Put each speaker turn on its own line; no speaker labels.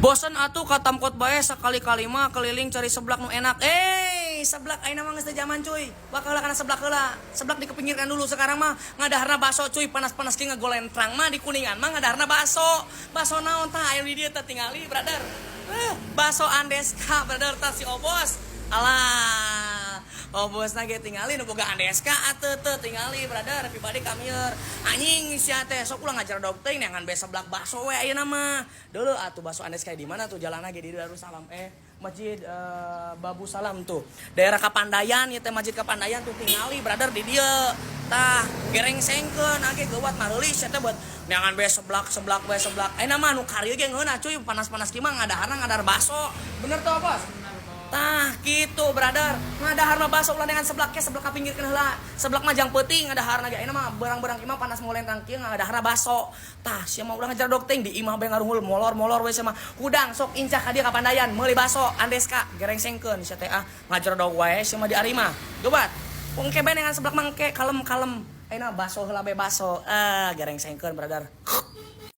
Bosen atuh ka tamkot bae, sakali-kali mah keliling cari seblak nu enak. Eh, seblak ayeuna mah geus teu zaman, cuy. Bakal kana seblak heula. Seblak dikepinggirkan dulu, sekarang mah ngadaharna bakso, cuy. Panas-panas kieu ngagolentrang mah di Kuningan mah ngadaharna bakso. Bakso naon tah aya di dieu teh tingali, brother. Eh, bakso Andeska, brother, tah si Obos. Alah, Obos ge tingali nu boga Andeska atuh teu tingali, brother, pribadi kamieur. Anjing sia teh sok ulah ngajaradog teuing neangan be seblak bakso we ayeuna mah. Dulu atuh bakso Andeska di mana tuh jalanna ge di Darussalam, eh, Masjid Babu Salam tuh. Daerah Kapandayan ieu teh, Masjid Kapandayan tuh tingali, brother, di dieu. Tah, gerengsengkeun age geuwat mareulis sia teh buat neangan be seblak seblak be seblak. Ayeuna mah nu karieu ge ngeunah, cuy, panas-panas kieu mah ngadaharna ngadahar bakso. Bener tuh, Bos? Tah gitu, brother. Ngadahar mah bakso, ulah dengan seblak ke seblak kapinggirkeun heula. Seblak mah jang peuting ngadaharna ge. Ayeuna mah berang-berang kieu mah panas molentang kieu ngadaharna bakso. Tah sia mah ulah ngajaradog teuing, di imah bae ngaruhul molor-molor we sia mah. Hudang sok incak ka dieu ka Pandayan meuli bakso Andeska gerengsengkeun sia teh, ah, ngajaradog wae sia mah di ari mah. Gebat. Engke bae dengan seblak mah engke kalem-kalem. Ayeuna bakso heula bae, bakso. Ah, gerengsengkeun, brother.